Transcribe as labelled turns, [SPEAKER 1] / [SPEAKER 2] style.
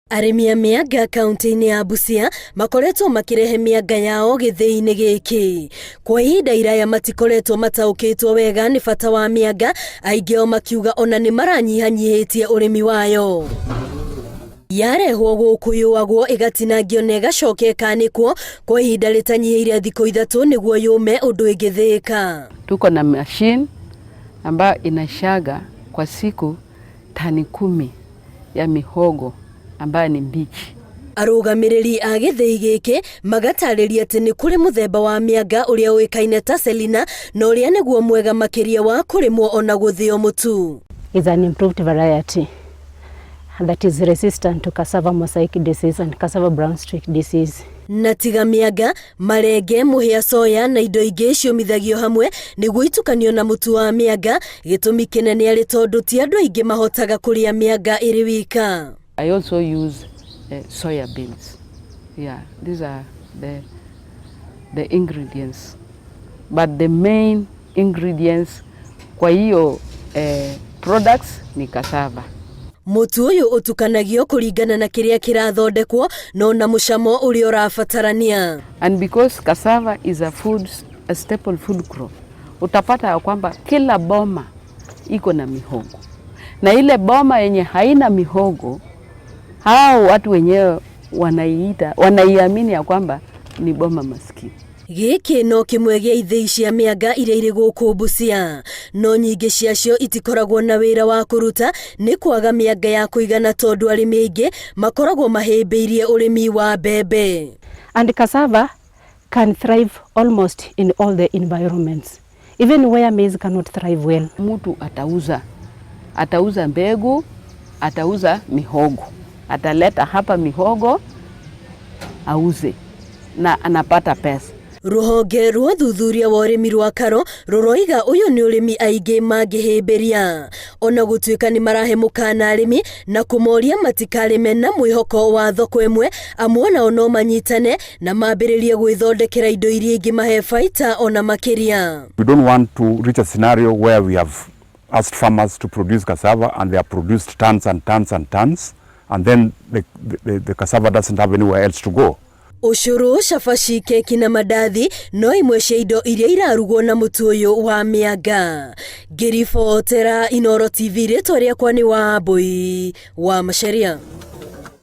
[SPEAKER 1] Arĩmi a mĩanga kaunti-inĩ ya Busia makoretwo makĩrehe mĩanga yao gĩthĩi-inĩ gĩkĩ. Kwa ihinda iraya matikoretwo mataũkĩtwo wega nĩ bata wa mĩanga, aingĩ ao makiuga ona nĩ maranyihanyihĩtie ũrĩmi wayo. Yarehwo gũkũ yũagwo ĩgatinangio na ĩgacoka ĩkanĩkwo kwa ihinda rĩtanyihĩire thikũ 3 nĩguo yũme ũndũ ĩngĩthĩĩka.
[SPEAKER 2] Tuko na machine ambayo inashaga kwa siku tani 10 ya mihogo ambayo ni mbichi.
[SPEAKER 1] Arũgamĩrĩri a gĩthĩi gĩkĩ magatarĩria atĩ nĩ kũrĩ mũthemba wa mĩanga ũrĩa ũĩkaine ta Selina na ũrĩa nĩguo mwega makĩria wa kũrĩmwo ona gũthĩo mũtu.
[SPEAKER 3] Is an improved variety that is resistant to cassava mosaic disease and cassava brown streak disease.
[SPEAKER 1] Na tiga mĩanga, marenge, mũhĩa, soya na indo ingĩ ciũmithagio hamwe nĩguo itukanio na mũtu wa mĩanga, gĩtũmi kĩnene arĩ tondũ ti andũ aingĩ mahotaga kũrĩa mĩanga ĩrĩ wika.
[SPEAKER 2] I also use soya beans. Yeah, these are the ingredients. But the main ingredients kwa hiyo products ni cassava.
[SPEAKER 1] Mũtu ũyũ ũtukanagio kũringana na kĩrĩa kĩrathondekwo no na mũcamo ũrĩa ũrabatarania.
[SPEAKER 2] And because cassava is a staple food crop, utapata ya kwamba kila boma iko na mihogo. Na ile boma yenye haina mihogo, hao watu wenyewe wanaiamini ya kwamba ni boma maskini.
[SPEAKER 1] Gĩkĩ no kĩmwe gĩa ithĩi cia mĩanga iria irĩ gũkũ Busia. No nyingĩ ciacio itikoragwo na wĩra wa kũruta nĩ kwaga mĩanga ya kũigana tondũ arĩmi aingĩ makoragwo mahĩmbĩirie ũrĩmi wa mbembe.
[SPEAKER 3] And cassava can thrive almost in all the environments, even where maize cannot thrive well.
[SPEAKER 2] Mtu atauza mbegu, atauza mihogo, ataleta hapa mihogo auze na anapata pesa.
[SPEAKER 1] Rũhonge rwa ũthuthuria wa ũrĩmi rwa Karo rũroiga ũyũ nĩ ũrĩmi aingĩ mangĩhĩmbĩria. Ona gũtuĩka nĩ marahe mũkana arĩmi na kũmoria matikarĩme na mwĩhoko wa thoko ĩmwe, amwe onao no manyitane na mambĩrĩrie gwĩthondekera indo iria ingĩmahe baita ona makĩria.
[SPEAKER 4] We don't want to reach a scenario where we have asked farmers to produce cassava and they have produced tons and tons and tons, and then the cassava doesn't have anywhere else to go.
[SPEAKER 1] Ũcũrũ, cabaci, keki na mandathi no imwe cia indo iria irarugwo na mũtu ũyũ wa mĩanga. Ngĩribotera Inooro TV, rĩtwa rĩakwa nĩ Wambui wa Macharia.